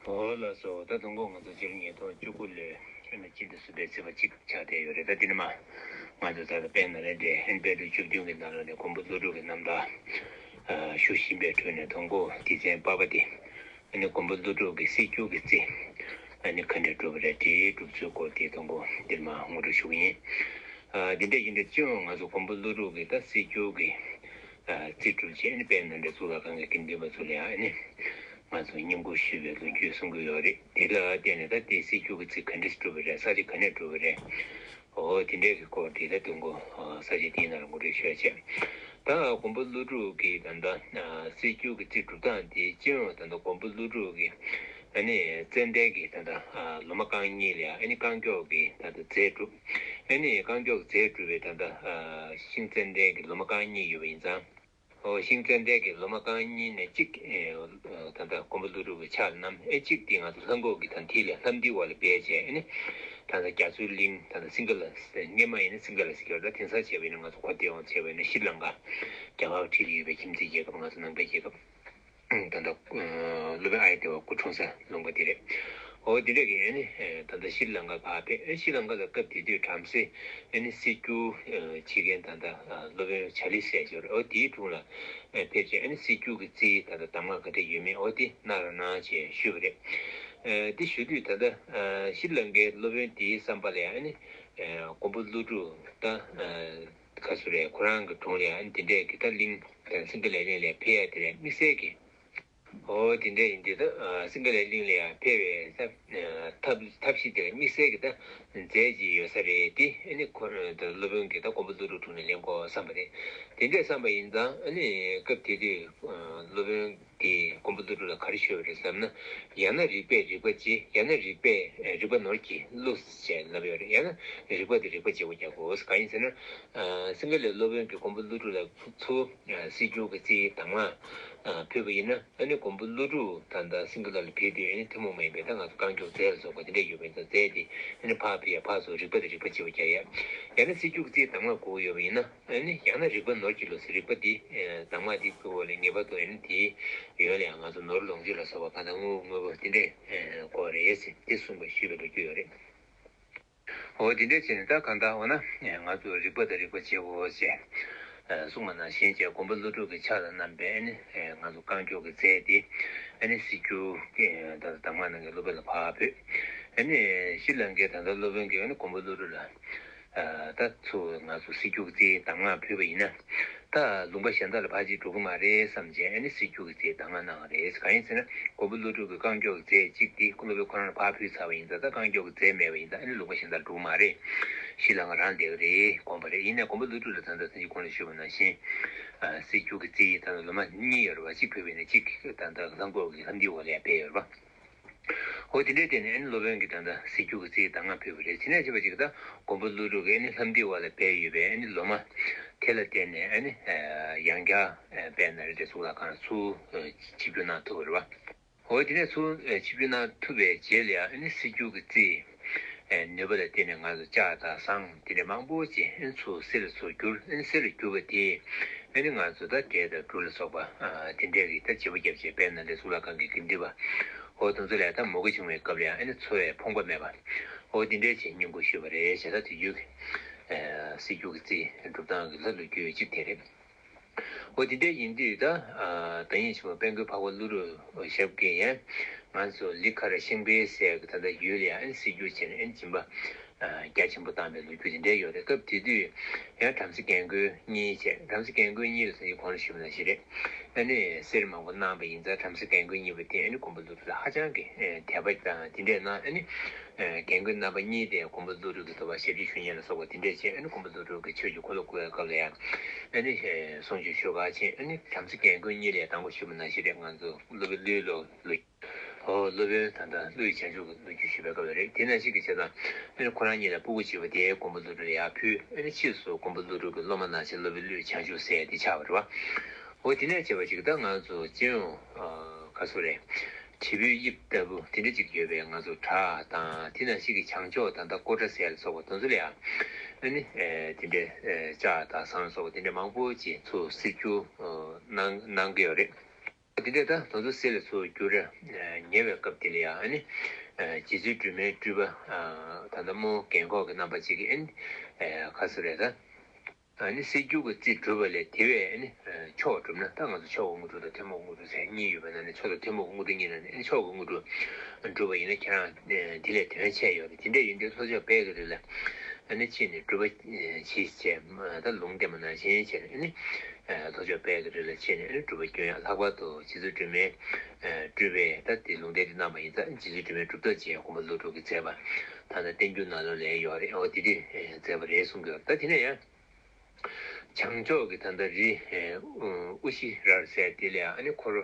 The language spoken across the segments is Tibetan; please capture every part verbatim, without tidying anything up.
ཨོ་ལགས་སོ། ད་དུང་ཁོ་ང་ཚོ་སྤྱི་ལོ་ཉིས་སྟོང་བཅུ་དགུ་ལོའི་ཨ་ནི་སྤྱི་ཟླ་གསུམ་པའི་ཚེས་པ་གཅིག་ཆགས་བསྡད་ཡོད་རེད། ད་འདི་ནི་མ་ང་ཚོ་ད་ལྟ་དཔལ་ནཱ་ལེནྡྲའི་ཨ་ནི་དཔལ་སྒྲོན་བཅུ་བདུན་གྱི་ནང་ལོགས་ནས་མགོན་པོ་ཀླུ་སྒྲུབ་ཀྱི་རྣམ་ཐར་ཞུ་བཞིན་པའི་ཁྲོད་ནས་དུང་ཁོ་སྡེ་ཚན་པ་ཕ་དེ་ཨ་ནི་མགོན་པོ་ཀླུ་སྒྲུབ་ཀྱི་སྲིད་སྐྱོང་གི་རྩིས་ཨ་ནི་ག་འདྲ་གྲུབ་པ་རེད། དེའི་གྲུབ་ཚུལ་སྐོར་དེ་དུང་ཁོ་འདིར་མ་ངོ་སྤྲོད་ཞུ་གི་ཡིན། འདི་འདྲ་ཡིན་དུས་སྤྱི་ཡོངས་ང་ཚོ་མགོན་པོ་ཀླུ་སྒྲུབ་ཀྱི་ད་སྲིད་སྐྱོང་གི་རྩིས་གྲུབ་རྗེས་ཨ་ནི་དཔལ་ནཱ་ལེནྡྲ་གཙུག་ལག་ཁང་གི་དགེ་འདུན་པ་ཚོ་ལ་ཡང་ཨ་ནི་ང་ཚོ་བསྙེན་བཀུར་ཞུས་པའི་ལོ་རྒྱུས་གསུང་གི་ཡོད་རེད། དེ་ལ་བརྟེན་ནས་ད་དེ་སྲིད་སྐྱོང་གི་རྩིས་ག་འདྲས་གྲུབ་པ་རེད། ས་ཆ་ག་ནས་གྲུབ་པ་རེད། འོ་དེ་འདྲས་ཀྱི་སྐོར་དེ་ད་དུང་ཁོ་ས་ཆ་དེའི་ནང་ལ་ངོ་སྤྲོད་ཞུས་བྱས། ད་མགོན་པོ་ཀླུ་སྒྲུབ་ཀྱི་ད་ལྟ་སྲིད་སྐྱོང་གི་རྩིས་གྲུབ་སྟངས་དེ་སྤྱི་ཡོངས་ད་ལྟ་མགོན་པོ་ཀླུ་སྒྲུབ་ཀྱི་ཨ་ནི་ཙན་དན་གྱི་ད་ལྟ་ལོ་མ་རྐང་གཉིས་ལ་ཨ་ནི་རྐང་མགྱོགས་ཀྱི་ད་ལྟ་རྫས་གྲུབ། ཨ་ནི་རྐང་མགྱོགས་རྫས་གྲུབ་པའི་ད་ལྟ་ཤིང་ཙན་དན་གྱི་ལོ་མ་རྐང་གཉིས་ཡོད་པ་ཡིན་ཙང་། ཨོ་ཤིང་ཙན་དན་གྱི་ལོ་མ་རྐང་གཉིས་ནས་གཅིག་ཨེ་ད་ལྟ་མགོན་པོ་ཀླུ་སྒྲུབ་ཀྱི་ཕྱག་ལ་བསྣམས། ཨེ་གཅིག་དེ་ང་ཚོ་ལྷམ་གོག་གི་ད་མཐིལ་ལ་ལྷམ་མཐིལ་བ་ལ་སྦས་བྱས། ཨེ་ནི་ད་ལྟ་རྒྱ་མཚོའི་གླིང་ད་ལྟ་སིང་ག་ལ་སྙེ་མ་ཡིན་ན་སིང་ག་ལ་ཟེར་གྱི་ཡོད་རེད། དེང་སང་བྱས་པ་ཡིན་ན་ང་ཚོ་གོ་བདེ་བོ་བྱས་པ་ཡིན་ན་ཤྲི་ལང་ཀ་རྒྱ་གར་འཁྲིས་ལ་ཡོད་པའི་ཁྱིམ་མཚེས་རྒྱལ་ཁབ་ང་ཚོ་ནང་པའི་རྒྱལ་ཁབ། ད་ལྟ་སློབ་དཔོན་ཨ་ཡ་དེ་བ་སྐུ་འཁྲུངས་ས་ལུང་པ་དེ་རེད། འོ་དེ་འདྲ་གི་ཨ་ནི་ད་ལྟ་ཤྲི་ལང་ཀ་ཕར་ཕེབས། ཨེ་ཤྲི་ལང་ཀ་ལ་སྐབས་དེ་དུས་བྲམ་ཟེ་ཨ་ནི་སྲིད་སྐྱོང་བྱེད་མཁན་ད་ལྟ་སློབ་དཔོན་ཇ་ལི་ཟེར་ཡོད་རེད། འོ་དེའི་དྲུང་ལ་ཕེབས་བྱས་ཨ་ནི་སྲིད་སྐྱོང་གི་རྩིས་ད་ལྟ་གདམས་ངག་ག་འདྲ་ཡོད་མེད་འོ་དེ་གནང་རོགས་གནང་ཞེས་ཞུས་པ་རེད། དེ་ཞུ་དུས་ད་ལྟ་ཤྲི་ལང་ཀའི་སློབ་དཔོན་དེའི་བསམ་པ་ལ་ཡང་ཨ་ནི་མགོན་པོ་ཀླུ་སྒྲུབ་ད་ག་ཚོད་རེད། ཁོ་རང་གི་དྲུང་ལ་ཡང་ཨ་ནི་དེ་འདྲས་ཀྱི་ད་གླིང་སིང་ག་ལའི་གླིང་ལ་ཕེབས་ཡ་དེ་ལ་དམིགས་བསལ་གྱི། འོ་དེ་འདྲ་ཡིན་དུས་ད་སིང་ག་ལའི་གླིང་ལ་ཡང་ཕེབས་པའི་ད་ཐབས་ཐབས་ཤེས་དེ་ལ་དམིགས་བསལ་གྱི་ད་རྫས་ཅིག་ཡོད་ས་རེད། དེ་ཨ་ནི་ཁོ་རང་ད་སློབ་དཔོན་གྱིས་ད་མགོན་པོ་ཀླུ་སྒྲུབ་དྲུང་ནས་ལེན་དགོས་བསམ་པ་རེད། དེ་འདྲས་བསམ་པ་ཡིན་ཙང་ཨ་ནི་སྐབས་དེ་དུས་སློབ་དཔོན་གྱིས་མགོན་པོ་ཀླུ་སྒྲུབ་ལ་ག་རེ་ཞུས་པ་རེད་ཟེར་ན། ཡང་ན་རིག་པས་རིག་པ་བྱེད། ཡང་ན་རིག་པས་རིག་པ་ནོར་གྱིས་བསླུ་ཞེས་ལབ་ཡོད་རེད། ཡང་ན་རིག་པ་དེ་རིག་པ་བྱེད་དགོས་རྒྱག་དགོས། གང་ཡིན་ཟེར་ན། སིང་ག་ལའི་སློབ་དཔོན་གྱིས་མགོན་པོ་ཀླུ་སྒྲུབ་ལ་ཚུར་སྲིད་སྐྱོང་གི་རྩིས་གདམས་ངག་ཕུལ་བ་ཡིན་ན། ཨ་ནི་མགོན་པོ་ཀླུ་སྒྲུབ་ད་ལྟ་སིང་ག་ལ་ལ་ཕེབས་དུས་ཨ་ནི་ཐུན་མོང་མ་ཡིན་པའི་ད་ང་ཚོ་རྐང་མགྱོགས་རྫས་ལ་སོགས་པ་དེ་འདྲ་ཡོད་པ་ཡིན་ཙང་རྫས་དེ་ཨ་ནི་ཕར་ཕུལ་ཡ་ཕར་ཚུར་རིག་པ་དང་རིག་པ་བྱེད་པ་རྒྱག་ཡ། ཡང་ན་སྲིད་སྐྱོང་གི་རྩིས་གདམས་ངག་དགོས་ཀྱི་ཡོད་པ་ཡིན་ན། ཨ་ནི་ཡང་ན་རིག་པ་ནོར་གྱིས་བསླུ་ཟེར། རིག་པ་དེ་གདམས་ངག་དེ་ཕུལ་བ་ལས་ངེས་པར་དུ་ཨ་ནི་དེའི་ཡོན་ལ་ཡང་ང་ཚོ་ནོར་ལོངས་སྤྱོད་ལ་སོགས་པ་གང་ལྟར་དངོས་དངོས་པོ་དེ་འདྲས་དགོས་རེད་ཟེར་དེ་གསུངས་པ་ཞུས་པའི་ལོ་རྒྱུས་ཡོད་རེད། འོ་དེ་འདྲས་བྱས་ནས་ད་གང་ལྟར་འོ་ན་ང་ཚོ་རིག་པ་དང་རིག་པ་བྱེད་དགོས་ཞེས་གསུངས་པ་ནང་བཞིན་བྱས་མགོན་པོ་ཀླུ་སྒྲུབ་ཀྱི་ཕྱག་ལ་བསྣམས་པའི་ཨ་ནི་ང་ཚོ་རྐང་མགྱོགས་ཀྱི་རྫས་དེ་ཨ་ནི་སྲིད་སྐྱོང་ད་ལྟ་གདམས་ངག་གནང་མཁན་སློབ་དཔོན་ལ་ཕར་ཕུལ། ཨ་ནི་ཤྲི་ལང་ཀའི་ད་ལྟ་སློབ་དཔོན་གྱིས་ཨ་ནི་མགོན་པོ་ཀླུ་སྒྲུབ་ལ་ད་ཚུར་ང་ཚོ་སྲིད་སྐྱོང་གི་རྩིས་གདམས་ངག་ཕུལ་བ་ཡིན་ན། ད་ལུང་པ་གཞན་དག་ལ་ཕར་ཅིག་འགྲོ་གི་མ་རེད་བསམ་བྱས་ཨ་ནི་སྲིད་སྐྱོང་གི་རྩིས་གདམས་ངག་གནང་བ་རེད། གང་ཡིན་ཟེར་ན་མགོན་པོ་ཀླུ་སྒྲུབ་ཀྱི་རྐང་མགྱོགས་ཀྱི་རྫས་གཅིག་དེ་སློབ་དཔོན་ཁོ་རང་ལ་ཕར་ཕུལ་ཚར་བ་ཡིན་ཙང་ད་རྐང་མགྱོགས་ཀྱི་རྫས་མེད་པ་ཡིན་ཙང་ཨ་ནི་ལུང་པ་གཞན་དག་ལ་འགྲོ་གི་མ་རེད། ཤྲི་ལང་ཀ་རང་བསྡད་ཀྱི་རེད་དགོངས་པ་རེད། ཡིན་ནའི་མགོན་པོ་ཀླུ་སྒྲུབ་ལ་ད་ལྟ་སང་ཉིན་གོང་ལ་ཞུས་པ་ནང་བཞིན་སྲིད་སྐྱོང་གི་རྩིས་ད་ལྟ་ལོ་མ་གཉིས་ཡོད་རེད་བ། གཅིག་ཕུལ་བ་ཡིན་ན་གཅིག་ད་ལྟ་ལྷམ་གོག་གི་ལྷམ་མཐིལ་འོག་ལ་ཡང་ཕེབས་ཡོད་རེད་བ། འོ་དེ་འདྲའི་སྟེང་ནས་ཨ་ནི་སློབ་དཔོན་གྱིས་ད་ལྟ་སྲིད་སྐྱོང་གི་རྩིས་གདམས་ངག་ཕུལ་བ་རེད། དེ་ནས་བྱས་པ་ཅིག་ད་མགོན་པོ་ཀླུ་སྒྲུབ་ཀྱིས་ཨ་ནི་ལྷམ་མཐིལ་འོག་ལ་སྦས་ཡོད་པའི་ཨ་ནི་ལོ་མ་དེ་ལ་བརྟེན་ནས་ཨ་ནི་ཡང་བསྐྱར་དཔལ་ནཱ་ལེནྡྲའི་གཙུག་ལག་ཁང་ལ་ཚུར་ཆིབས་བསྒྱུར་གནང་ཐུབ་པ་རེད་བ། འོ་དེ་ནས་ཚུར་ཆིབས་བསྒྱུར་གནང་ཐུབ་པའི་རྗེས་ལ་ཡང་ཨ་ནི་སྲིད་སྐྱོང་གི་རྩིས་ནུས་པ་ལ་བརྟེན་ནས་ང་ཚོ་ལྕགས་དང་ཟངས་དེ་འདྲ་མང་པོ་ཅིག་ཨ་ནི་ཚུར་གསེར་ལ་ཚུར་བསྒྱུར། ཨ་ནི་གསེར་ལ་བསྒྱུར་བ་དེས་ཨ་ནི་ང་ཚོ་ད་འབྲས་དང་གྲུ་ལ་སོགས་པ་དེ་འདྲའི་གི་ད་བྱེད་པོ་བརྒྱབ་བྱས་དཔལ་ནཱ་ལེནྡྲའི་གཙུག་ལག་ཁང་གི་དགེ་འདུན་པ། འོ་དེ་ཚོ་ལ་ད་མུ་གེ་བྱུང་བའི་སྐབས་ལ་ཡང་ཨ་ནི་འཚོ་བའི་ཕོངས་པ་མེད་པ། འོ་དེ་འདྲའི་ཅིག་བསྙེན་བཀུར་ཞུས་པ་རེད་བྱས། ད་དུས་རྒྱུན་གྱི་སྲིད་སྐྱོང་གི་རྩིས་སྒྲུབ་སྟངས་ཀྱི་ལྷ་ལོ་རྒྱུས་གཅིག་དེ་རེད། འོ་དེ་འདྲའི་ཡིན་དུས་ད་བདག་ཉིད་ཆེན་པོ་དཔལ་མགོན་འཕགས་པ་ཀླུ་སྒྲུབ་ཞབས་ཀྱིས་ཡང་ང་ཚོ་ལི་ཁ་ར་ཤིང་པའི་སའི་གི་ད་ལྟ་ཡུལ་ལ་ཡང་ཨ་ནི་སྲིད་སྐྱོང་བྱས་ནས་ཨ་ནི་སྦྱིན་པ་རྒྱ་ཆེན་པོ་བཏང་བའི་ལོ་རྒྱུས་དེ་འདྲའི་ཡོད་རེད། སྐབས་དེ་དུས་ཡང་བྲམ་ཟེ་རྒན་རྒོན་གཉིས་བྱས། བྲམ་ཟེ་རྒན་རྒོན་གཉིས་ལ་སང་ཉིན་གོང་ལ་ཞུས་པ་ནང་བཞིན་རེད། ཨ་ནི་གསེར་མང་པོ་གནང་བ་ཡིན་ཙང་བྲམ་ཟེ་རྒན་རྒོན་གཉིས་པོ་དེ་ཨ་ནི་མགོན་པོ་ཀླུ་སྒྲུབ་ལ་ཧ་ཅང་གི་དད་པ་དང་དེ་འདྲས་གནང་། ཨ་ནི་རྒན་རྒོན་རྣམ་པ་གཉིས་དེ་མགོན་པོ་ཀླུ་སྒྲུབ་ཀྱི་ཐུགས་ཕར་ཞབས་ཕྱི་ཞུ་མཁན་ལ་སོགས་པ་དེ་འདྲས་བྱས། ཨ་ནི་མགོན་པོ་ཀླུ་སྒྲུབ་ཀྱི་ཆོས་ཀྱི་འཁོར་ལོ་བསྐོར་བའི་སྐབས་ལ་ཡང་ཨ་ནི་གསུང་ཆོས་ཞུ་གར་ཕྱིན། ཨ་ནི་བྲམ་ཟེ་རྒན་རྒོན་གཉིས་ལ་དང་པོ་ཞུས་པ་ནང་བཞིན་རེད། ང་ཚོ་སློབ་དཔོན་ཀླུའི་ལོ་ལོ། ཨོ་སློབ་དཔོན་ད་ལྟ་ཀླུ་ཡི་བྱང་ཆུབ་ཀྱི་ལོ་རྒྱུས་ཞུས་པའི་སྐབས་ལ་རེད། དེ་ནང་བཞིན་གྱི་བྱས་ཙང་ཨ་ནི་ཁོ་རང་གཉིས་ལ་སྤུ་གུ་བྱས་པ་དེ་མགོན་པོ་ཀླུ་སྒྲུབ་ལ་ཡར་ཕུལ། ཨ་ནི་ཕྱིས་སུ་མགོན་པོ་ཀླུ་སྒྲུབ་ཀྱི་སློབ་མ་ནང་བཞིན་སློབ་དཔོན་ཀླུ་ཡི་བྱང་ཆུབ་ཟེར་དེ་ཆགས་པ་རེད་བ། འོ་དེ་ནས་བྱས་པ་ཅིག་ད་ང་ཚོ་སྤྱི་ཡོངས་ཨ་ག་ཚོད་རེད། དྲིལ་བུའི་དབྱིབས་ལྟ་བུ་དེ་འདྲ་ཅིག་ཡོད་པའི་ང་ཚོ་བྲག་དང་། དེ་ནང་བཞིན་གྱི་བྱང་ཕྱོགས་ད་ལྟ་ཀོ་ཊ་ཟེར་ལ་སོགས་པ་དེ་ཚོ་ལ་ཡང་ཨ་ནི་ཨེ་དེ་འདྲའི་ཨེ་ལྕགས་དང་ཟངས་ལ་སོགས་པ་དེ་འདྲ་མང་པོ་ཅིག་ཚུར་གསེར་བསྒྱུར་ཨ་གནང་གནང་གི་ཡོད་རེད། དེ་འདྲས་ད་དེ་ཚོ་སེལ་ལ་ཚུར་བསྒྱུར་ར་ཉེ་བའི་སྐབས་དེ་ལ་ཡང་ཨ་ནི་རྗེ་བཙུན་སྒྲོལ་མའི་སྤྲུལ་པ་ད་ལྟ་རྨོ་རྒན་འཁོགས་ཀྱི་རྣམ་པ་ཅིག་གིས་ཨ་ནི་ག་ཚོད་རེད་ད། ཨ་ནི་སྲིད་སྐྱོང་གི་རྩིས་གྲུབ་པ་ལས་དེ་བས་ཨ་ནི་མཆོག་གྲུབ་ན། ད་ང་ཚོ་མཆོག་གི་དངོས་གྲུབ་དང་ཐུན་མོང་གི་དངོས་གྲུབ་ཟེར་གཉིས་ཡོད་པ་ན་ནི། མཆོག་དང་ཐུན་མོང་གི་དངོས་གྲུབ་གཉིས་ན་ནི། ཨ་ནི་མཆོག་གི་དངོས་གྲུབ་གྲུབ་པ་ཡིན་ན་ཁྱེད་རང་དེ་ལས་དོན་ཆེ་ཡོད་རེད། དེ་འདྲས་ཡིན་དུས་ལྷོ་ཕྱོགས་དཔལ་གྱི་རི་ལ་ཨ་ནི་ཕྱིན་ནས་སྒྲུབ་པ་བྱེད་ཅེས་ད་ལུང་བསྟན་པ་ནང་བཞིན་བྱས་ནས། ཨ་ནི་ལྷོ་ཕྱོགས་དཔལ་གྱི་རི་ལ་ཕྱིན་ནས་ཨ་ནི་སྒྲུབ་པ་སྐྱོན་ཡང་། ལྷག་པར་དུ་རྗེ་བཙུན་སྒྲོལ་མའི་སྤྲུལ་པས་ད་དེ་ལུང་བསྟན་དེ་གནང་བ་ཡིན་ཙང་། རྗེ་བཙུན་སྒྲོལ་མའི་གྲུབ་ཐོབ་ཅེས་མགོན་པོ་ཀླུ་སྒྲུབ་ཀྱིས་མཛད་པ་ད་ལྟ་བསྟན་འགྱུར་ནང་ལོགས་ལ་ཡོད་རེད། འོ་དེ་དུས་མཛད་པ་རེད་གསུང་གི་ཡོད། ད་དེ་ནས་ཡང་བྱང་ཕྱོགས་ཀྱི་ད་ལྟ་རི་དབུ་ཞི་རལ་ཟེར་དེ་ལ་ཡང་ཨ་ནི་འཁོར་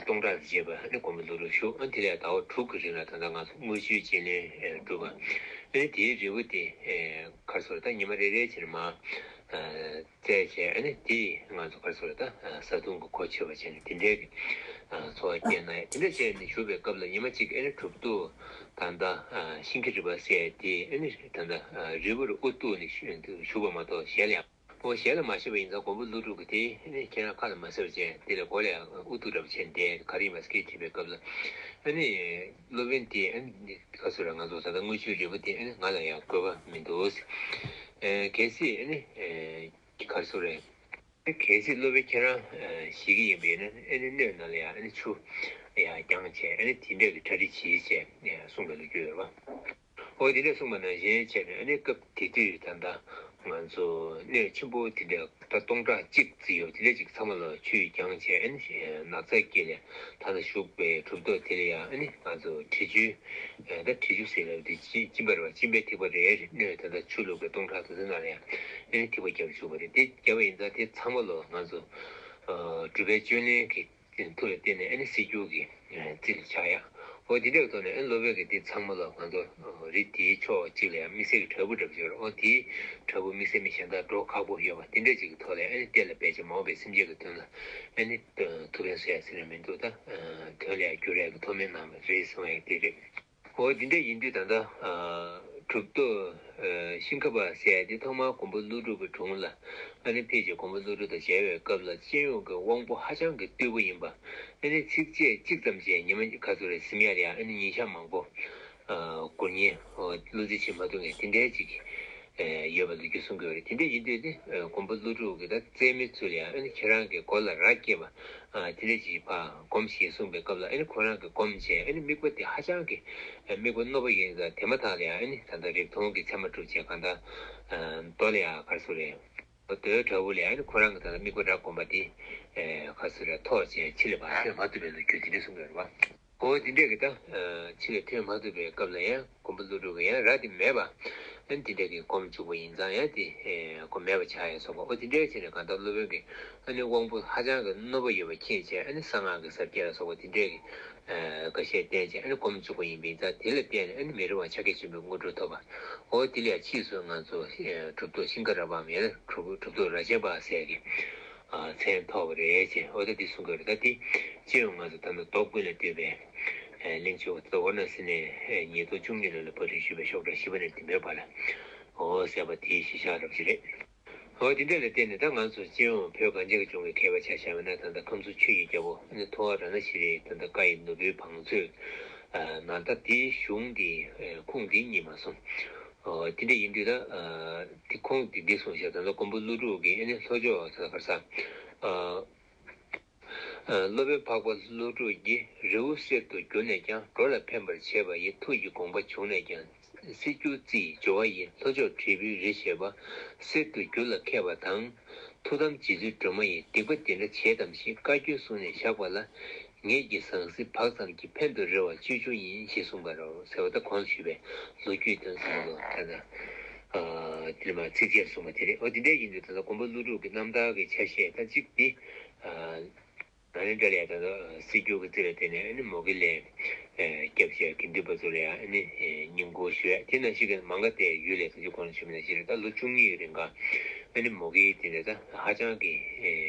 སྟོང་ཕྲག་བརྒྱད་པ་ཨ་ནི་མགོན་པོ་ཀླུ་སྒྲུབ་བཞུགས། ཨ་ནི་དེ་ལ་ཡང་ཟླ་བ་དྲུག་གི་རིང་ལ་ད་ལྟ་ང་ཚོ་དངུལ་ཆུའི་བྱིན་ལེན་སྒྲུབ་པ། ཨ་ནི་དེའི་རི་བོ་དེ་ག་རེ་ཟེར་ད་ཉི་མ་རེ་རེ་བྱས་ནས་མར་བཙལ་བྱས། ཨ་ནི་དེ་ང་ཚོ་ག་རེ་ཟེར་ད་བཟའ་བཏུང་གི་གོ་ཆོད་པ་བྱས་ནས་དེ་འདྲའི་གི་འཚོ་བ་སྐྱེལ་གནང་ཡ། དེ་འདྲ་བྱས་ནས་བཞུགས་པའི་སྐབས་ལ་ཉི་མ་གཅིག་ཨ་ནི་གྲུབ་ཐོབ་ད་ལྟ་ཤིང་ཁྱི་རི་པ་ཟེར་དེ་ཨ་ནི་ད་ལྟ་རི་བོར་དབུ་གཏུགས་ནས་བཞུགས་པ་མ་གཏོགས་ཞལ་ཡང་། འོ་ཞལ་ལ་མ་བཞུགས་པ་ཡིན་ཙང་མགོན་པོ་ཀླུ་སྒྲུབ་ཀྱིས་དེ་ཨ་ནི་ཁྱེད་རང་ཁ་ལ་མ་ཟེར་བ་བྱས། དེ་ལ་མགོ་ལ་ཡང་དབུ་གཏུགས་འདྲ་པོ་བྱས་ནས་བསྡད། ག་རེ་ཡིན་པ་སྐད་དྲིས་པའི་སྐབས་ལ་ཨ་ནི་སློབ་དཔོན་དེས་ཨ་ནི་ག་རེ་ཟེར་ར། ང་ཚོ་ད་ལྟ་དངུལ་ཆུའི་རི་བོ་དེ་ཨ་ནི་ང་ལ་ཡང་དགོས་པ་མི་འདུག། གལ་སྲིད་ཨ་ནི་ག་རེ་ཟེར་རེད། གལ་སྲིད་སློབ་དཔོན་ཁྱེད་རང་ཞེད་ཀྱི་ཡིན་པ་ཡིན་ན་ཨ་ནི་སྣོད་ནང་ལ་ཡང་ཨ་ནི་ཆུ་ཡང་བརྒྱངས་བྱས། ཨ་ནི་དེ་འདྲ་གི་གྲ་སྒྲིག་བྱེད་ཅེས་གསུངས་པའི་ལོ་རྒྱུས་ཡོད་རེད་པ། འོ་དེ་འདྲ་གསུངས་པ་ནང་བཞིན་བྱས་ནས་ཨ་ནི་སྐབས་དེ་དུས་ད་ལྟ་ང་ཚོ་སྣོད་ཆེན་པོ་དེ་འདྲ་ད་སྟོང་ཕྲག་གཅིག་ཙམ་ཡོད། དེ་འདྲ་ཅིག་ཚང་མ་ལ་ཆུ་ཡིས་བརྒྱངས་བྱས། ཨ་ནི་ནགས་ཚལ་དཀྱིལ་ལ་ད་ལྟ་བཞུགས་པའི་གྲུབ་ཐོབ་དེ་ལ་ཡང་ཨ་ནི་ང་ཚོ་འབྲི་ཆུའི་ད་འབྲི་ཆུ་ཟེར་ལབ་དེ་གཅིན་པ་རེད་པ། གཅིན་པའི་ཐིགས་པ་རེ་རེ་སྣོད་ད་ལྟ་ཆུ་བླུགས་པའི་སྟོང་ཕྲག་དེ་ཚོའི་ནང་ལ་ཡང་ཨ་ནི་ཐིགས་པ་བརྒྱབ་བཞུགས་པ་རེད། དེ་བརྒྱབ་པ་ཡིན་ཙང་དེ་ཚང་མ་ལོ་ང་ཚོ་སྒྲུབ་པའི་བཅུད་ལེན་གྱི་མཐུ་ལ་བརྟེན་ནས་ཨ་ནི་སྲིད་སྐྱོང་གི་རྩིས་ལ་ཆགས་ཡ། འོ་དེ་འདྲའི་ཐོག་ནས་ཨ་ནི་སློབ་དཔོན་གྱིས་དེ་ཚང་མ་ལོ་ང་ཚོ་རི་དེའི་ཕྱོགས་གཅིག་ལ་ཡང་དམིགས་བསལ་གྱི་བྲག་ཕུག་འདྲ་པོ་ཅིག་ཡོད་རེད། འོ་དེའི་བྲག་ཕུག་དམིགས་བསལ་མི་གཞན་དག་འགྲོ་ཁག་པོ་ཡོད་པ་དེ་འདྲ་ཅིག་གི་ཐོག་ལ་ཨ་ནི་དེ་ལ་ཕལ་ཆེར་མ་འོངས་པའི་སེམས་ཅན་གྱི་དོན་ལ་ཨ་ནི་ཐུགས་ཕན་གསོས་ཡ་ཟེར་ནས་མི་འདུག། ད་དོན་ལ་ཡང་འགྱུར་ཡ་གི་ཐུགས་སྨོན་གནང་བ་རེད་གསུང་ཡ་དེ་རེད། འོ་འདི་འདྲ་ཡིན་དུས་ད་ལྟ་གྲུབ་ཐོབ་ཤིང་ཁ་པ་ཟེར་ཡ་དེ་ཐོག་མར་མགོན་པོ་ཀླུ་སྒྲུབ་ཀྱི་དྲུང་ལ་ཨ་ནི་ཕེབས་བྱས་མགོན་པོ་ཀླུ་སྒྲུབ་དང་མཇལ་བའི་སྐབས་ལ་སྤྱི་ཡོངས་ཀྱི་དབང་པོ་ཧ་ཅང་གི་རྟུལ་པོ་ཡིན་པ། ཨ་ནི་ཚིགས་བཅད་གཅིག་ཙམ་བྱས་ཉི་མ་ག་ཚོད་རེ་ཟིན་ཡ་ལ་ཡང་ཨ་ནི་ཉིན་ཞག་མང་པོ་འགོར་མཁན། བློ་རྩེ་གཅིག་མ་ཐུབ་མཁན་དེ་འདྲའི་ཅིག་ཡོད་པ་ལོ་རྒྱུས་གསུང་གི་ཡོད་རེད། དེ་འདྲ་ཡིན་དུས་ནི་མགོན་པོ་ཀླུ་སྒྲུབ་ཀྱིས་ད་རྩེད་མོའི་ཚུལ་ལ་ཡང་ཨ་ནི་ཁྱེད་རང་གི་མགོ་ལ་རྭ་སྐྱེས་པ། ཨ་དེ་འདྲ་ཅིག་ཕར་སྒོམ་ཞེས་གསུངས་པའི་སྐབས་ལ་ཨ་ནི་ཁོ་རང་གིས་སྒོམ་བྱས། ཨ་ནི་དམིགས་པ་དེ་ཧ་ཅང་གི་དམིགས་པ་རྣོ་པོ་ཡིན་ཙང་དེ་མ་ཐག་ལ་ཡང་ཨ་ནི་ད་ལྟ་རིགས་མཐོང་གི་མཚན་མ་གྲུབ་བྱས། གང་ལྟར་རྡོ་ལ་ཡང་ག་རེ་ཟེར་རེད། རྡོའི་བྲག་ཕུག་ལ་ཡང་ཨ་ནི་ཁོ་རང་གིས་ད་ལྟ་དམིགས་པ་རྭ་བསྒོམས་པ་དེ་ག་རེ་ཟེར་རེད། ཐོགས་བྱས་ཕྱི་ལ་ཕར་ཐོན་མ་ཐུབ་པའི་ལོ་རྒྱུས་དེ་འདྲ་གསུངས་ཡོད་རེད་པ། འོ་དེ་འདྲས་ཀྱི་ད་ཕྱི་ལ་ཐོན་མ་ཐུབ་པའི་སྐབས་ལ་ཡང་མགོན་པོ་ཀླུ་སྒྲུབ་ཀྱིས་ཡང་རྭ་དེ་མེད་པ་ཨ་ནི་དེ་འདྲས་ཀྱི་སྒོམ་བཅུག་པ་ཡིན་ཙང་ཡང་དེ་སྒོམ་མེད་པ་ཆགས་ཡ་སོགས་པ། འོ་དེ་འདྲས་བྱས་ནས་གང་ལྟར་སློབ་དཔོན་གྱིས་ཨ་ནི་དབང་པོ་ཧ་ཅང་གི་རྣོ་པོ་ཡོད་པ་མཁྱེན་བྱས། ཨ་ནི་གསང་སྔགས་ཀྱི་ཟབ་རྒྱས་ལ་སོགས་པ་དེ་འདྲས་ཀྱི་འགའ་ཤས་བསྟན་བྱས་ཨ་ནི་སྒོམ་བཅུག་པ་ཡིན་པ་ཡིན་ཙང་། དེ་ལ་བརྟེན་ནས་ཨ་ནི་མི་རིང་བར་ཕྱག་རྒྱ་ཆེན་པོའི་དངོས་གྲུབ་ཐོབ་པ། འོ་དེ་ལ་ཡང་ཕྱིས་སུ་ང་ཚོ་གྲུབ་ཐོབ་ཤིང་ཁ་རྭ་བའམ་ཡང་ན་གྲུབ་ཐོབ་རྭ་ཆེན་པ་ཟེར་གྱི་མཚན་ཐོགས་པ་རེད་ཅེས་འོ་ད་འདི་གསུང་གི་ཡོད་རེད། ད་འདི་སྤྱི་ཡོངས་ང་ཚོ་ད་ལྟ་མདོ་ཀུན་ལས་བཏུས་པའི་གླེང་བརྗོད་ད་ཝཱ་ར་ཎ་སི་ནས་ཉིས་སྟོང་བཅུ་གཉིས་ལོ་ལ་པར་སྐྲུན་ཞུས་པའི་ཤོག་གྲངས་བཞི་པ་ནས་བདུན་པའི་བར་ལ་འོ་ཟེར་བ་དེའི་གཞི་བཞག་འདྲ་པོ་ཞིག་རེད། འོ་དེ་འདྲ་ལ་བརྟེན་ནས་ད་ང་ཚོ་སྤྱི་ཡོངས་བོད་གངས་ཅན་གྱི་ལྗོངས་ཀྱི་མཁས་པ་ཆ་བཞག་པ་ན་ད་ལྟ་ཁམས་གསུམ་ཆོས་ཀྱི་རྒྱལ་པོ་ཨ་ནི་ཐུབ་དབང་རཏྣ་ཤྲཱི་ད་ལྟ་བཀའ་ཡི་ནོར་བུའི་བང་མཛོད་ནང་ད་དེའི་གཞུང་དེ་ཁུངས་དེ་རྙེད་མ་སོང་། ཨོ་དེ་འདྲ་ཡིན་དུས་ད་ཨ་དེ་ཁུངས་དེ་འདི་གསུངས་ཤག་ད་ལྟ་མགོན་པོ་ཀླུ་སྒྲུབ་ཀྱིས་ཨ་ནི་ལྷོ་ཕྱོགས་ད་ལྟ་ག་རེ་ཟ་ཨ་ཨ་སློབ་དཔོན་འཕགས་པ་ཀླུ་སྒྲུབ་ཀྱིས་རི་བོ་གསེར་དུ་གྱུར་ནས་ཀྱང་། འགྲོ་ལ་ཕན་པར་བྱེད་པ་ཡི། ཐུགས་ཀྱི་དགོངས་པ་བྱུང་ནས་ཀྱང་། སྲིད་སྐྱོང་རྩིས་སྦྱོར་བ་ཡི། ལྷོ་ཕྱོགས་དྲིལ་བུའི་རི་ཞེས་པ། གསེར་དུ་གྱུར་ལ་མཁས་པ་དང་། ཐུགས་དམ་རྗེ་བཙུན་སྒྲོལ་མ་ཡི། སྡིག་པ་འདི་འདྲ་བྱེད་དམ་ཞེས། བཀའ་བཀྱོན་གསུངས་ནས་བཞག་པ་ལ། ངེད་ཀྱི་ཟང་ཟིང་བག་ཙམ་གྱིས། ཕན་དུ་རེ་བ་ཅི་བྱུང་ཡིན། ཞེས་གསུངས་པ་རེད། ཟེར་བ་ད་གོང་ཞུས་པའི་ལོ་རྒྱུས་དོན་ཚང་མ་ལོ་ད་ལྟ་དེ་ལ་མ་ཚིགས་བཅད་གསུངས་པ་དེ་རེད། འོ་དེ་འདྲ་ཡིན་དུས་ད་ལྟ་མགོན་པོ་ཀླུ་སྒྲུབ་ཀྱི་རྣམ་ཐར་གྱི་ཆ་ཤས་ད་གཅིག་དེ། ན་ནིང་འདྲ་ལས་ད་ལྟ་སྲིད་སྐྱོང་གི་རྩིས་ལ་བརྟེན་ནས་ཨ་ནི་མོ་གི་ལས་སྐྱབས་ཞེས་དགེ་འདུན་པ་ཚོ་ལ་ཡང་ཨ་ནི་བསྙེན་བཀུར་ཞུ་ཡ་དེ་ནང་བཞིན་གྱི་མ་འགའ་དེ་ཡུལ་ལས་ད་ཅི་གོང་ལ་ཞུས་པ་ནང་བཞིན་རེད། ད་ལོ་བཅུ་གཉིས་ཀྱི་རིང་ག་ཨ་ནི་མོ་གི་དེ་འདྲ་ད་ཧ་ཅང་གི་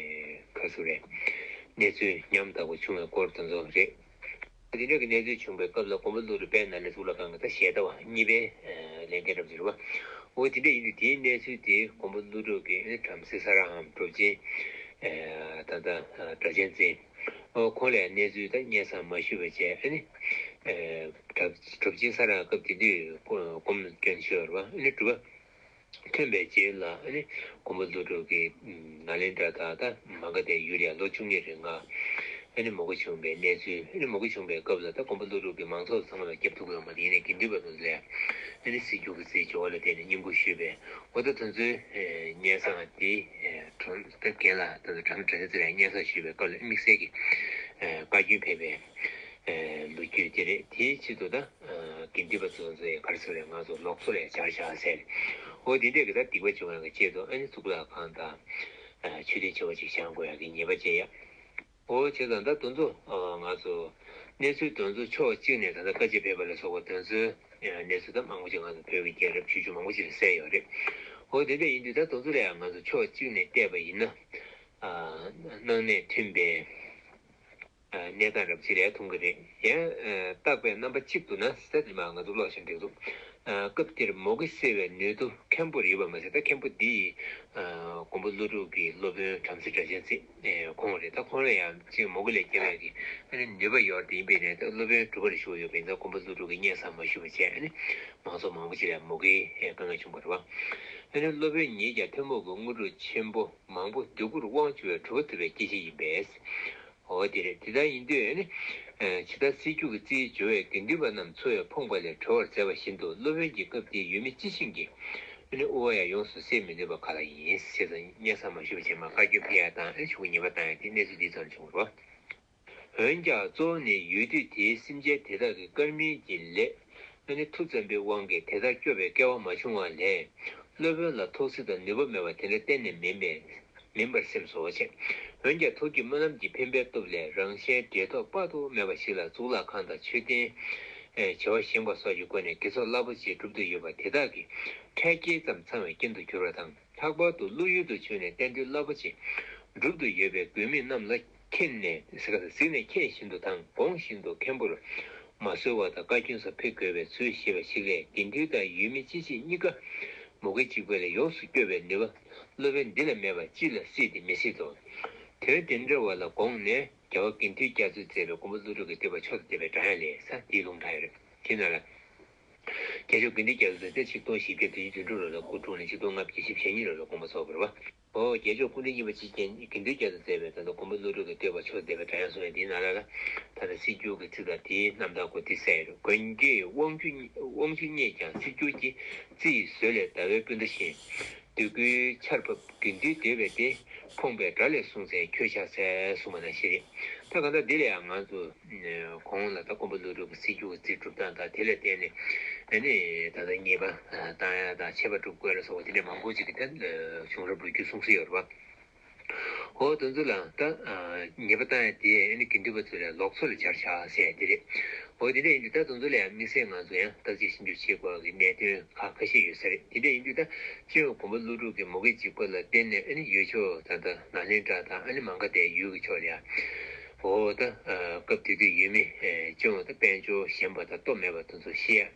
ཁ་སུ་རེད། གནས་ཚུལ་ཉམ་ཐག་པོ་བྱུང་བའི་སྐོར་དེ་ཚོ་རེད། དེ་འདྲ་གི་གནས་ཚུལ་བྱུང་བའི་སྐབས་ལ་མགོན་པོ་ཀླུ་སྒྲུབ་དཔལ་ནཱ་ལེནྡྲ་གཙུག་ལག་ཁང་གི་ད་ཞལ་ཏ་བ་གཉིས་པའི་ལས་འགན་རབ་ཟེར་བ། འོ་དེ་འདྲ་ཡིན་དུས་དེའི་གནས་ཚུལ་དེ་མགོན་པོ་ཀླུ་སྒྲུབ་ཀྱིས་བྲམ་ཟེ་ས་ར་འམ་གྲུབ་ཆེན་ད་ལྟ་སྒྲ་གཅན་འཛིན་ ཨོ་ཁོང་ལ་གནས་ཚུལ་དང་སྙན་སེང་མ་ཞུས་པ་བྱས། ཨ་ནི་ཨེ་གྲབས་གྲུབ་ཆེན་ས་ར་སྐབས་དེ་དུས་སྒོམ་སྐྱོན་ཞུ་བ་རེད་བ། ཨ་ནི་གྲུབ་པ་ཐོན་པའི་རྗེས་ལ། ཨ་ནི་མགོན་པོ་ཀླུ་སྒྲུབ་ཀྱིས་ནཱ་ལེནྡྲ་དང་ད་མ་ག་དྷའི་ཡུལ་ལ་ལོ་བཅུ་གཉིས་རིང་ལ་ཨ་ནི་མུ་གེ་བྱུང་བའི་གནས་ཚུལ། ཨ་ནི་མུ་གེ་བྱུང་བའི་སྐབས་ལ་ད་མགོན་པོ་ཀླུ་སྒྲུབ་ཀྱིས་མང་ཚོགས་ཚང་མ་ལ་སྐྱབས་ཐུབ་ཀྱི་ཡོད་མ་རེད། ཡིན་ནའི་དགེ་འདུན་པ་ཚོ་ལ་ཨ་ནི་སྲིད་སྐྱོང་གི་རྩིས་འབྱོར་བ་ལ་བརྟེན་ནས་བསྙེན་བཀུར་ཞུས་པས། འོ་ད་དེ་ཚོའི་སྙན་སེང་དེ་གྲོང་ད་རྒན་ལགས་ད་ལྟ་གྲོང་གྲོང་གསེབ་ལ་སྙན་སེང་ཞུས་པའི་སྐབས་ལ་དམིགས་བསལ་གྱི་བཀའ་བཀྱོན་ཕེབས་པའི་ལོ་རྒྱུས་དེ་རེད། དེའི་ཆེད་དུ་ད་དགེ་འདུན་པ་ཚོ་ཚོས་ག་རེ་ཟེར་རེད། ང་ཚོ་ལུགས་སྲོལ་ལ་སྦྱར་བཞག་ཟེར། འོ་དེ་འདྲས་ཀྱི་ད་སྡིག་པ་བྱུང་བ་གི་ཆེད་དུ་ཨ་ནི་གཙུག་ལག་ཁང་དང་མཆོད་རྟེན་བྱེ་བ་གཅིག་བཞེངས་དགོས་ཡག་གི་ཉེས་པ་བཅད་ཡ། འོ་བྱས་ཙང་ད་དེ་ཚོ་ང་ཚོ་གནས་ཚུལ་དེ་ཚོ་ཕྱོགས་གཅིག་ནས་ད་ལྟ་བཀའ་ཆད་ཕེབས་པ་ལ་སོགས་པ་དེ་ཚོའི་གནས་ཚུལ་ད་མང་པོ་ཅིག་ང་ཚོ་བོད་ཀྱི་རྒྱལ་རབས་ཆོས་འབྱུང་མང་པོ་ཅིག་ལ་གསལ་ཡོད་རེད། འོ་དེ་འདྲ་ཡིན་དུས་ད་དེ་ཚོ་ལ་ཡང་ང་ཚོ་ཕྱོགས་གཅིག་ནས་བལྟས་པ་ཡིན་ན། སྣང་གནས་མཐུན་པའི་གནས་སྟངས་རབ་ཅིག་ལ་མཐོང་གི་རེད། ཡང་བརྟག་པའི་རྣམ་པ་གཅིག་ཏུ་ན་ཟེར་དེ་མ་ང་ཚོ་ཀློག་བཞིན་འགྲིག་འདུག་སྐབས་དེར་མུ་གེ་སེལ་བའི་ནུས་མཐུ་མཁན་པོར་ཡོད་པ་མ་ཟད། ད་མཁན་པོ་འདི་མགོན་པོ་ཀླུ་སྒྲུབ་ཀྱི་སློབ་དཔོན་བྲམ་ཟེ་སྒྲ་གཅན་འདི་ཁོང་རེད། ད་ཁོང་ལ་ཡང་ཅིག་མུ་གེ་ལས་སྐྱོབ་ཡག་གི་ནུས་པ་ཡོད་དེ། ཡིན་པས་ན་ད་སློབ་དཔོན་གྲུབ་པར་བཞུགས་ཡོད་པས་ན་མགོན་པོ་ཀླུ་སྒྲུབ་ཀྱིས་སྙན་སེང་མ་ཞུས་པ་བྱས། མང་ཚོགས་མང་པོ་ཅིག་ལ་མུ་གེའི་དཀའ་ངལ་བྱུང་བ་རེད་བ། སློབ་དཔོན་ཉིད་ཀྱང་ཐུན་མོང་གི་དངོས་གྲུབ་ཆེན་པོ་མང་པོ་འདོད་དགུར་དབང་བསྒྱུར་བའི་གྲུབ་པ་ཐོབ་པའི་སྐྱེས་ཆེན་ཡིན་པས། འོ་དེ་རེད། དེ་ལྟར་ཡིན་དུས་ནི། ཇི་ལྟར་སྲིད་སྐྱོང་གི་རྩིས་འབྱོར་བའི་དགེ་འདུན་པ་རྣམས་འཚོ་བས་ཕོངས་པ་ལས་གྲོལ་བར་མཛད་པ་བཞིན་དུ། སློབ་དཔོན་གྱིས་སྐབས་དེའི་ཡུལ་མི་སྤྱི་བྱིངས་ཀྱི་ནི་དབུ་བ་ཡང་ཡོངས་སུ་སེལ་མི་ནུས་པ་ག་ལ་ཡིན། ཞེས་སོགས་སྙན་སེང་མ་ཞུས་པ་བྱས་མ་བཀའ་བཀྱོན་ཕེབས་ཡ་དང་ཨེ་ཆུ་བོ་ཉེས་པ་བཏང་ཡ་དེ་གནས་ཚུལ་འདིའི་ཐོག་ནས་བྱུང་བ་རེད། འོན་ཀྱང་གཙོ་བོ་ནི་ཡུལ་དུས་དེའི་སེམས་ཅན་དེ་དག་གི་དཀར་མིན་གྱི་ལས་ཨ་ནི་མཐུ་བཙན་པོའི་དབང་གིས་དེ་ལྟར་སྐྱོབ་པའི་སྐལ་བ་མ་བྱུང་བ་ལས། སློབ་དཔོན་ལ་ཐུགས་སྲས་དང་ནུས་པ་མེད་པ་དེ་འདྲ་གཏན་ནས་མིན་པས། མིན་པར་སེམས་སོ་ཞེས། འོན་ཀྱང་ཐུགས་ཀྱི་སྨོན་ལམ་གྱི་འཕེན་པའི་སྟོབས་ལས་རང་གཞན་འབྲེལ་ཐོགས་དཔག་ཏུ་མེད་པ་ཞིག་ལ་གཙུག་ལག་ཁང་དང་མཆོད་རྟེན། བྱེ་བ་བཞེངས་པ་སོགས་ཀྱི་སྒོ་ནས་དགེ་ཚོགས་རླབས་པོ་ཆེ་སྒྲུབ་ཏུ་ཡོད་པ་དེ་དག་གི་འཕྲལ་རྐྱེན་ཙམ་ཚང་བའི་རྐྱེན་དུ་གྱུར་པ་དང་། ལྷག་པར་དུ་བློ་ཡུལ་དུ་བྱོན་ནས་རྟེན་འབྲེལ་རླབས་པོ་ཆེ་སྒྲུབ་ཏུ་ཡོད་པའི་མགོན་མེད་རྣམས་ལ་མཁྱེན་ནས་གཟིགས་ནས་མཁྱེན་བཞིན་དུ་དང་དགོངས་བཞིན་དུ་མཁན་པོར་མ་གསོལ་བ་དང་བཀའ་བཀྱོན་སོགས་ཕེབས་དགོས་པའི་ཚུལ་ཞེས་པ་ཞིག་ལས། དགེ་འདུན་དང་ཡུལ་མི་སྤྱི་བྱིངས་གཉིས་ཀ་མུ་གེ་གཅིག་པ་ལས་ཡོངས་སུ་སྐྱོབ་པའི་ནུས་པ་སློབ་དཔོན་འདི་ལ་མེད་པ་ཅི་ལ་སྲིད་དེ་མི་སྲིད་དོ། དོན་དེ་འདྲ་བ་ལ་དགོངས་ནས་རྒྱལ་བ་དགེ་འདུན་རྒྱ་མཚོས་མཛད་པའི་མགོན་པོ་ཀླུ་སྒྲུབ་ཀྱི་བསྟོད་པ་མཆོག་ཏུ་གཏད་པའི་སྒྲ་དབྱངས་ལས་ས་འདིའི་ལུང་དྲངས་ཡོད་རེད། དེ་ན་ལ། རྒྱལ་མཆོག་དགེ་འདུན་རྒྱ་མཚོ་དེ་ཆིག་སྟོང་བཞི་བརྒྱ་བདུན་ཅུ་དོན་དྲུག་ལོ་ལ་སྐུ་འཁྲུངས་ནས་ཆིག་སྟོང་ལྔ་བརྒྱ་བཞི་བཅུ་ཞེ་གཉིས་ལོ་ལ་དགོངས་པ་རྫོགས་པ་རེད་བ། འོ་རྒྱལ་མཆོག་སྐུ་ཕྲེང་གཉིས་པ་ཆེ་རྒྱན་དགེ་འདུན་རྒྱ་མཚོས་མཛད་པའི་ད་ལྟ་མགོན་པོ་ཀླུ་སྒྲུབ་ཀྱི་བསྟོད་པ་མཆོག་ཏུ་གཏད་པའི་སྒྲ་དབྱངས་གསུངས་པའི་འདིའི་ནང་ལ་ལ། ད་ལྟ་སྲིད་སྐྱོང་གི་ཚིག་དང་དེའི་རྣམ་ཐར་སྐོར་འདི་གསལ་ཡོད་རེད། མགོན་སྐྱེས་དབང་ཕྱུག་དབང་ཕྱུག་བརྙེས་ཀྱང་སྲིད་སྐྱོང་གི་རྩི་ཡི་ཟོལ་ལས་ཟླ་བའི་སྤུན་ཟླ་བཞིན། འདོད་དགུའི་ཆར་ཕབ་དགེ་འདུན་འདོད་པས་ཏེ། ཕོངས་པའི་དགྲ་ལས་བསྲུང་ཚེ་ཁྱོད་ཕྱག་འཚལ་གསུངས་པ་ནང་བཞིན་རེད། ད་གང་ལྟར་འདི་ལ་ཡང་ང་ཚོ་གོང་ལ་ད་མགོན་པོ་ཀླུ་སྒྲུབ་ཀྱི་སྲིད་སྐྱོང་གི་རྩིས་སྒྲུབ་སྟངས་དང་དེ་ལ་བརྟེན་ནས་ཨ་ནི་ད་ལྟ་ཉེས་པ་བཏང་ཡ་དང་ཆད་པ་སྒྲུབ་དགོས་ལ་སོགས་པ་དེ་འདྲ་མང་པོ་ཅིག་གི་ད་བྱུང་རབས་ལོ་རྒྱུས་གསུང་སྲོལ་ཡོད་རེད་བ། འོ་དེ་ཚོ་ལ་ད་ཉེས་པ་བཏང་ཡ་དེ་ཨ་ནི་དགེ་འདུན་པ་ཚོ་ལ་ལུགས་སྲོལ་ལ་སྦྱར་བཞག་ཟེར་ཡ་དེ་རེད། འོ་དེ་འདྲ་ཡིན་དུས་ད་དེ་ཚོ་ལ་ཡང་དམིགས་བསལ་ང་ཚོ་ཡང་བརྟག་དཔྱད་ཞིབ་འཇུག་བྱེད་དགོས་ཀྱི་གནད་དོན་ཁག་ཁ་ཤས་ཡོད་ས་རེད། དེ་འདྲ་ཡིན་དུས་ད་སྤྱི་ཡོངས་མགོན་པོ་ཀླུ་སྒྲུབ་ཀྱི་མུ་གེ་གཅིག་པ་ལ་བརྟེན་ནས་ཨ་ནི་ཡུལ་ཕྱོགས་ད་ལྟ་ནཱ་ལེནྡྲ་དང་ཨ་ནི་མ་ག་དྷའི་ཡུལ་གྱི་ཕྱོགས་ལ་ཡང་འོ་ད་སྐབས་དེ་དུས་ཡུལ་མི་སྤྱི་ཡོངས་ད་དཔལ་འབྱོར་ཞན་པ་དང་སྟོབས་མེད་པ་དེ་ཚོ་ཤི་ཡ།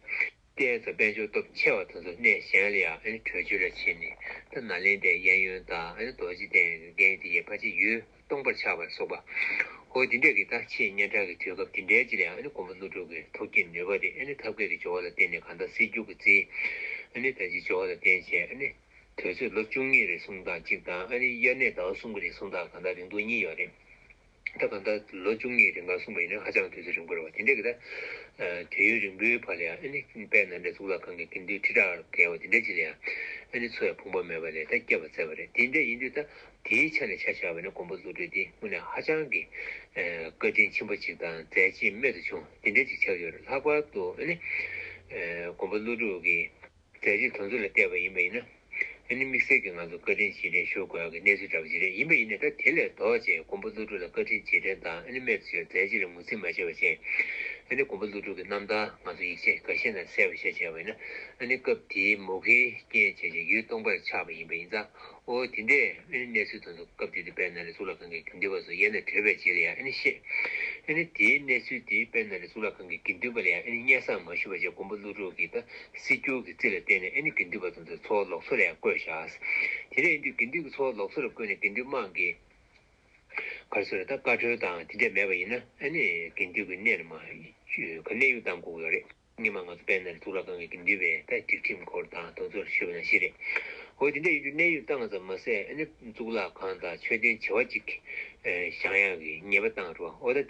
བསྟན་ཚོ་དཔལ་འབྱོར་སྟོབས་ཆེ་བ་དེ་ཚོ་གནས་གཞན་ལ་ཡང་ཨ་ནི་བྲོས་བྱོལ་ལ་ཕྱིན་ནས་ད་ནཱ་ལེནྡྲའི་གཡས་གཡོན་དང་ཨ་ནི་རྡོ་རྗེ་གདན་གྱི་རྒན་དེ་ཡི་ཕལ་ཆེར་ཡུལ་སྟོང་པར་ཆགས་པ་ལ་སོགས་པ། འོ་དེ་འདྲས་ཀྱི་ད་ཆེས་སྙན་གྲགས་ཀྱི་དུས་སྐབས་དེ་འདྲའི་ཅིག་ལ་ཡང་ཨ་ནི་མགོན་པོ་ཀླུ་སྒྲུབ་ཀྱི་ཐུགས་བསྐྱེད་ནུས་པ་དེ་ཨ་ནི་ཐབས་མཁས་ཀྱི་སྦྱོར་བ་ལ་བརྟེན་ནས་གང་ལྟར་སྲིད་སྐྱོང་གི་རྩིས་ཨ་ནི་ད་ཅི་སྦྱོར་བ་ལ་བརྟེན་བྱས་ཨ་ནི་དུས་ཚོད་ལོ་བཅུ་གཉིས་རེ་གསུངས་སྟངས་གཅིག་དང་ཨ་ནི་དབྱར་གནས་ཟླ་བ་གསུམ་གྱི་རེ་གསུངས་སྟངས་གང་ལྟར་རིང་ཐུང་གཉིས་ཡོད་རེད། ད་གང་ལྟར་ལོ་བཅུ་གཉིས་རིང་ག་གསུངས་པ་ཡིན་ན་ཧ་ཅང་དུས་ཚོད་རིང་པོ་རེད་བ། དེ་འདྲས་ཀྱི་ད་དུས་ཡུན་རིང་པོའི་བར་ལ་ཡང་ཨ་ནི་དཔལ་ནཱ་ལེནྡྲ་གཙུག་ལག་ཁང་གི་དགེ་འདུན་ཁྲི་ཕྲག་བརྒལ་བ་དེ་འདྲས་ཅིག་ལ་ཡང་ཨ་ནི་འཚོ་བའི་ཕོངས་པ་མེད་པ་ལས་ད་སྐྱོབ་པ་མཛད་པ་རེད། དེ་འདྲ་ཡིན་དུས་ད་དེའི་ཆ་ནས་ཆ་བཞག་པ་ན་མགོན་པོ་ཀླུ་སྒྲུབ་དེ་དངོས་གནས་ཧ་ཅང་གི་བཀའ་དྲིན་ཆེན་པོ་ཅིག་དང་མཛད་རྗེས་རྨད་དུ་བྱུང་དེ་འདྲ་ཅིག་ཆགས་ཡོད་རེད། ལྷག་པར་དུ་ཨ་ནི་མགོན་པོ་ཀླུ་སྒྲུབ་ཀྱི་མཛད་རྗེས་དེ་ཚོ་ལ་བལྟས་པ་ཡིན་པ་ཡིན་ན། ཨ་ནི་དམིགས་བསལ་གྱིས་ང་ཚོ་བཀའ་དྲིན་རྗེས་དྲན་ཞུ་དགོས་ཡག་གི་གནས་ཚུལ་འདྲ་པོ་ཅིག་རེད། ཡིན་པ་ཡིན་ནའི་ད་དེ་ལས་ལྡོག་བྱས་མགོན་པོ་ཀླུ་སྒྲུབ་ལ་བཀའ་དྲིན་རྗེས་དྲན་དང་ཨ་ནི་རྨད་དུ་བྱུང་བའི་མཛད་རྗེས་ལ་ངོས་འཛིན་མ་བྱས་པ་བྱས། ཨ་ནི་མགོན་པོ་ཀླུ་སྒྲུབ་ཀྱི་རྣམ་ཐར་ང་ཚོ་ཡིག་ཆ་འགའ་ཤས་ནང་གསལ་པོ་བཤད་བྱས་པ་ཡིན་ན། ཨ་ནི་སྐབས་དེའི་མུ་གེའི་རྐྱེན་བྱས་བྱས་ཡུལ་སྟོང་པར་ཆགས་པ་ཡིན་པ་ཡིན་ཙང་། ཨོ་དེ་འདྲས་ཨ་ནི་གནས་ཚུལ་དེ་ཚོ་སྐབས་དེ་དུས་དཔལ་ནཱ་ལེནྡྲ་གཙུག་ལག་ཁང་གི་དགེ་འདུན་པ་ཚོ་དབྱར་གནས་གྲོལ་བའི་རྗེས་ལ་ཡང་ཨ་ནི་ཤེས། ཨ་ནི་དེའི་གནས་ཚུལ་དེ་དཔལ་ནཱ་ལེནྡྲ་གཙུག་ལག་ཁང་གི་དགེ་འདུན་པ་ལ་ཡང་ཨ་ནི་སྙན་སེང་མ་ཞུས་པ་བྱས་མགོན་པོ་ཀླུ་སྒྲུབ་ཀྱིས་ད་སྲིད་སྐྱོང་གི་རྩིས་ལ་བརྟེན་ནས་ཨ་ནི་དགེ་འདུན་པ་དེ་ཚོའི་འཚོ་བ་ལུགས་སྲོལ་ལ་ཡང་བཀོད་བཞག་དེ་འདྲ་ཡིན་དུས་དགེ་འདུན་གྱི་འཚོ་བ་ལུགས་སྲོལ་ལ་བཀོད་ནས་དགེ་འདུན་དམངས་ཀྱིས་ ག་རེ་ཟེར་ད་བཀའ་འཁྲོལ་དང་དེ་འདྲ་མེད་པ་ཡིན་ན་ཨ་ནི་དགེ་འདུན་གྱི་གནས་ལ་མ་གནས་དབྱུག་གཏོང་དགོས་ཀྱི་ཡོད་རེད། སྔོན་མ་ང་ཚོ་དཔལ་ནཱ་ལེནྡྲ་གཙུག་ལག་ཁང་གི་དགེ་འདུན་པས་ད་སྒྲིག་ཁྲིམས་སྐོར་དང་དེ་ཚོར་ཞུས་པ་ནང་བཞིན་རེད། འོ་དེ་འདྲ་ཡིན་དུས་གནས་དབྱུག་བཏང་ཙམ་མ་ཟད་ཨ་ནི་གཙུག་ལག་ཁང་དང་མཆོད་རྟེན་བྱེ་བ་གཅིག་བཞེངས་ཡག་གི་ཉེས་པ་བཏང་རེད་བ། འོ་ད་